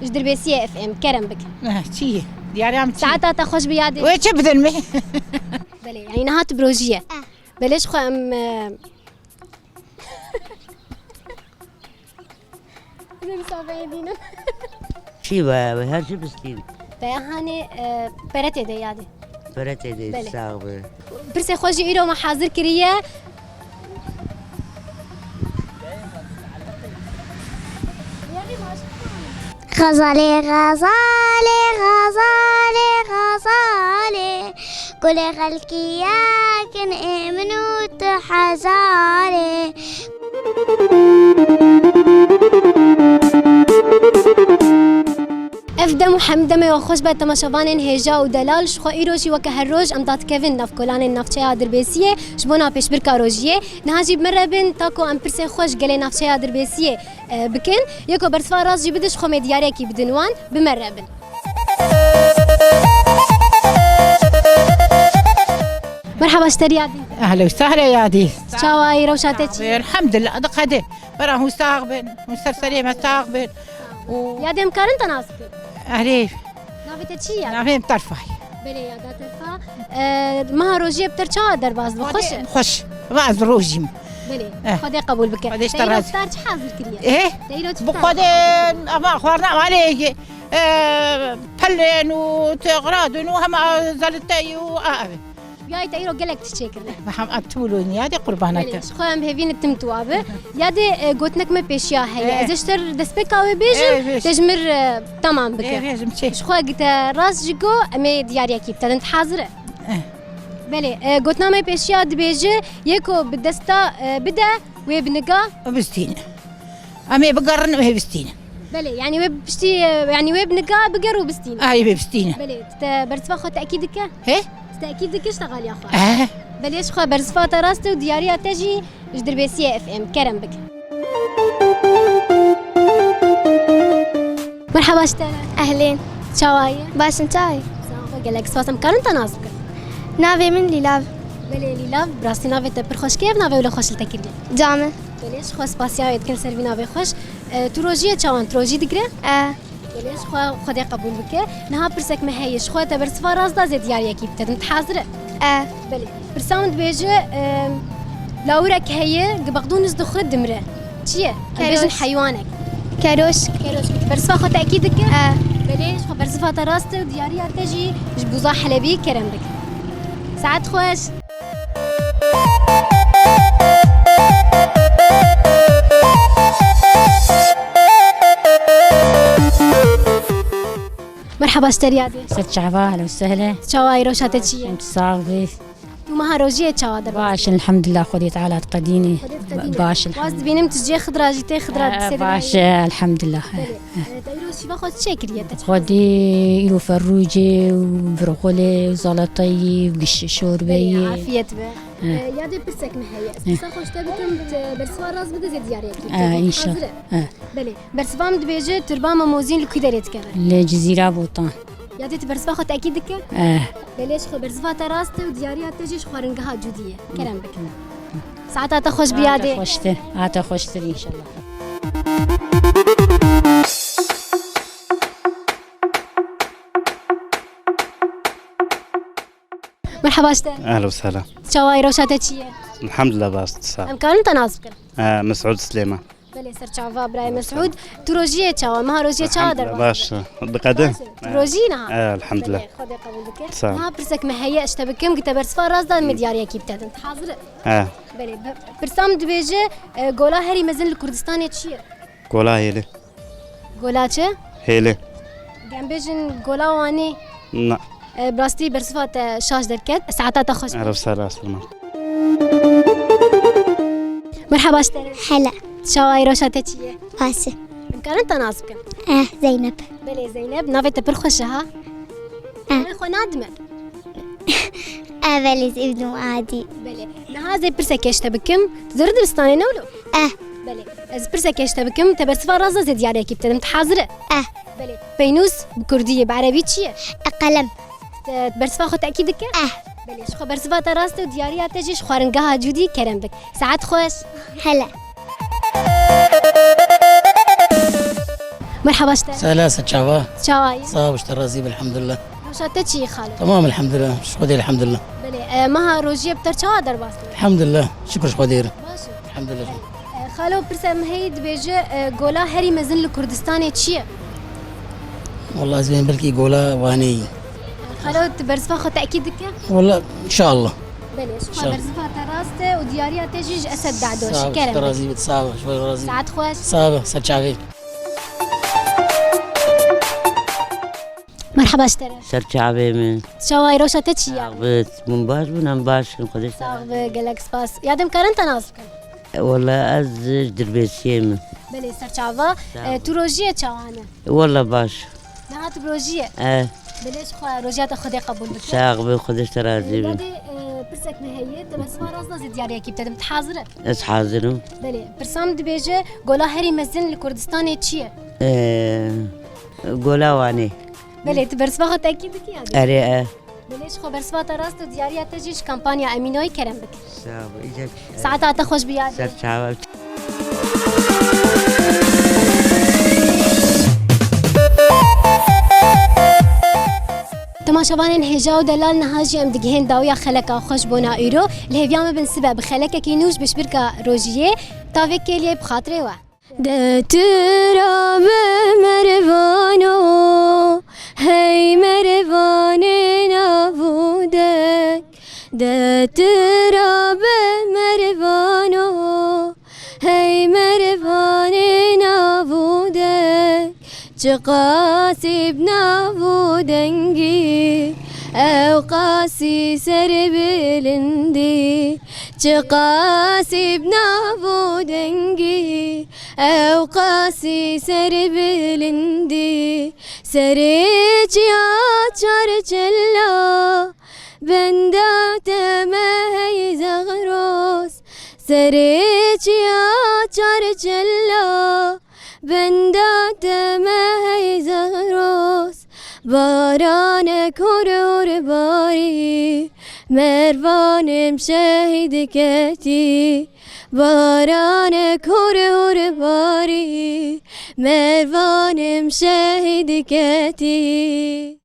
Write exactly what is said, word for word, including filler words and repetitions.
Ji Dirbêsiyê F M, kerem bik. Eh, çi ye? Diyariya min çi ye? Saeta te xweş bi yadê. Wê çi bidin min? Belê, yanî niha tu bi rojî ye. Eh. Belê ji xwe em, e, Bidê misafeyê dînim. Çi be, wê her çi bistîn. Te hanê, e, pere tê de yadê. Pere tê de, belê, sax be. Pirsê xwe jî îro me hazir kiriye. Xezalê, xezalê, xezalê, xezalê. Gulê xelkî yekin ê min û tu hezarê. Ev dem û hem demê we xweş be temaşevanên hêja û delal. Ji xwe îro jî weke her roj em dadikevin nav kolanên navçeya Dirbêsiyê ji bona pêşbirka rojiyê. Niha jî bi me re bin, ta ku em pirsê xwe ji gelê navçeya Dirbêsiyê, e, bikin. Yê ku bersiva rast jî bide, ji xwe me diyariyekî bidin wan, bi me re bin. Merhaba, ji te re yadî. Ehlen we sehlen yadî. Çawa yî, rewşa te çi ye? Elhamdulillah, diqede. Bera hûn sax bin, hûn ser serê me sax bin. Û yadê, em karin te nas bikin? Erê. Navê te çi ye? Navê min Terfa ye. Belê, yada Terfa. E, meha rojiyê bi te re çawa derbas bû? Xweş e? Xweş. Rast rojî me. Belê. Eh. Xwedê qebûl bike. Xwedê ji te razî. Te îro çi hazir kiriye? Eh? Te îro çi bi hazir kiriye? Xwedê, eva xwarina malê, e, pelên û teqradin û hema zeliteyî û a ev. Yayê te îro gelek tişt çêkirine. Em tu wilo niyadê qurbana te. Belê, ji xwe em hêvîn tim tu abi. Yadê, e, gotinek me pêşiya heye. Eh. Ez ê ji te re destpêka wê bêjim, eh, bêj, te ji min re, e, tamam bike. Eh, bêjim çi? Ji xwe gi te rast jî got, em ê diyariyekî bi te din, tu hazir e? Eh. Belê, e, gotina me pêşiya dibêje, yê ku bi desta, e, bide, wê bi niga bistîne. Em ê bigerin, em ê bistînin. Belê, yanî wê piştî, yanî wê bi nika biger û bistînin. Ay, wê bistînin. Belê, tu te bersiva xwe tekîd dike? He? Tu tekîd dike ji te xaliya xwe? Eh. Belê, ji xwe bersiva te rast e û diyariya te jî ji Dirbêsiyê F M. Kerem bik. Merhaba ji te re. Ehlên. Çawa yî? Baş in, çawa yî? Sax be, gelek spas. Em karin te nas bikin? Navê min Lîlav. Belê Lîlav, bi rastî navê te pir xweşik e, ev navê wilo xweş li te kiriye. Camê. Belê, ji xwe spasiya wê dikin ser vî navê xweş. E, tu rojî ye çawan? Tu rojî digire? E. Belê, ji xwe Xwedê qebûl bike. Niha pirsek me heye, ji xwe te bersiva rast da, ez ê diyariyekî bi te dim. Tu hazir e? E. Belê. Pirsa min dibêje, e, lawirek heye, gi bexdûn iz dixwe dimire. Çi ye? Em bêjin heywanek. Keroş. Keroş. Tu bersiva xwe tekîd dike? E. Belê, ji xwe bersiva te rast e û diyariya te jî ji Bûza Helebî, kerem bike. Saet xweş. Merhaba, ji te re yadê. Ser çava, ehlen we sehlen. Çawa yî, rewşa te çi ye? Em sax bî. Tu meha rojiyê çawa derbas? Baş, elhamdulillah, Xwedê Teala diqedînê. Xwedê diqedînê. Baş, elhamdulillah. Waz dibînim tu cihê xidra jî tê, xidra, e, baş, e, elhamdulillah. Belê. E, te îro şîva xwe çi çêkiriye te? Xwedî îro ferrûcê û virxulê û zalatayî û giş şorbeyê. Belê, afiyet be. He. E, yadê pirsek me heye. Ez pirsa xwe ji te bikim, tu bersiva rast bide, ez ê diyariyekî bikim. E, înşallah. Hazir e? He. Belê. Bersiva min dibêje, turba Mamozîn li ku derê dikeve? Li Cizîra Botan. Yadê tu bersiva xwe tekîd dike? E. Belê, ji xwe bersiva te rast e û diyariya te jî ji xwaringeha Cûdî ye. Kerem bike. Saeta te xweş bi yadê. Te xweştir. A te xweştir înşallah. Merhaba ji te. Ehlen we sehlen. Çawa yî, rewşa te çi ye? Elhamdulillah, baş, sağ ol. Em karin te nas bikin? E, Mesûd Silêman. Belê, ser çava birayê Mesûd. Tu rojiyê çawa? Meha rojiyê çawa derbas? Elhamdulillah, baş. Diqede? Baş. Tu rojî niha? E, elhamdulillah. Belê, Xwedê qebûl bike. Sağ ol. Niha pirsek me heye, ez te bikim, gi te bersiva rast da, me diyariyekî bi te din. Tu hazir e? E. Belê, bi-, pirsa min dibêje, e, gola herî mezin li Kurdistanê çi ye? Gola Hêlê. Gola çi? Hêlê. Em bêjin gola Wanê. Na. E, bi rastî bersiva te şaş derket. Saeta te xweş be. Erê, ser rast, tamam. Merhaba ji te re. Hela. Çawa yî, rewşa te çi ye? Baş e. Em karin te nas bikin? Eh, Zeynep. Belê Zeynep, navê te pir xweş e ha? Eh. Navê xwe nadime. Evel ez ibnû Adî. Belê. Niha ez ê pirsekê ji te bikim. Tu zêrî dibistanê ne wilo? Eh. Belê. Ez pirsekê ji te bikim, te bersiva rast da, ez ê diyariyekî bi te dim. Tu hazir e? Eh. Belê. Peynûs bi kurdî ye, bi erebî çi ye? E, qelem. Te bersiva xwe tekîd dike? Eh. Belê. Ji xwe bersiva te rast e û diyariya te jî ji xwaringeha Cûdî, kerem bik. Saet xweş. Hele. Merhaba ji te. Sela, se çava? Çawa yî? Sağ ol, işte razî be, elhamdülillah. Rewşa te çi yî xalo? Tamam, elhamdülillah. Ji Xwedê, elhamdülillah. Belê, e, meha rojiyê bi te çawa derbas dibê? Elhamdülillah. Şükür Xwedê. Baş e. Elhamdülillah. E, xalo, pirsa me heye dibêje, e, gola herî mezin li Kurdistanê çi ye? Vallahi ez bên belkî gola Wanê yî. Xalo, tu bersiva xwe tekîd dike? Vallahi, inşallah. Belê, ji xwe bersiva te rast e û diyariya te jî ji Esed Dado. Sağ ol, şikerem. Razî bit, sağ ol, ji we razî. Saet xweş. Sağ ol, ser çavê. Merhaba ji te re. Ser çavê min. Çawa yî, rewşa te çi ye? Sağ bit, min baş bûn, em baş in, Xwedê. Sağ be, gelek spas. Ya dem karin te nas bikin? Wala ez ji Dirbêsiyê me. Belê, ser çava. Sağ ol. E, tu rojiyê çawa ne? Wala baş. Niha tu rojiyê? E. Belê, ji xwe rojiya te Xwedê qebûl bike. Sağ be, Xwedê ji te razî be. Dadê, e, pirsek me heye, te bersiva rast da zê diyariyekî bide, tu hazir e? Ez hazir im. Belê, pirsa min dibêje, gola herî mezin li Kurdistanê çi ye? E, Gola Wanê. Belê, tu bersiva xwe tekîd dikî ya? Erê, e. Belê, ji xwe bersiva te rast û diyariya te jî ji kampanya Emînoyê, kerem bike. Sağ ol, îca. Saeta te xweş bî ya. Ser çava. Temaşevanên hêja û delal, niha jî em digihên dawiya xeleka xwe ji bona îro. Li hêviya me bin sibe bi xelekekî nû ji piştbirka rojiyê. Tavê kêliyê bi xatirê we. De tu rabe mervano, hey mervanê nav û deng. De tu rabe mervano, hey mervanê nav û deng. Çiqasî bi nav û dengî, ew qasî serbilindî. Çiqasî bi nav û dengî, ew qasî serbilindî. Serê çiya çar çela, benda te me hey zexros. Serê çiya çar çela, benda te me hey zexros. Baranek hor hor barî, mervanêm şehîd ketî. Baranek hor hor barî, mervanêm şehîd ketî.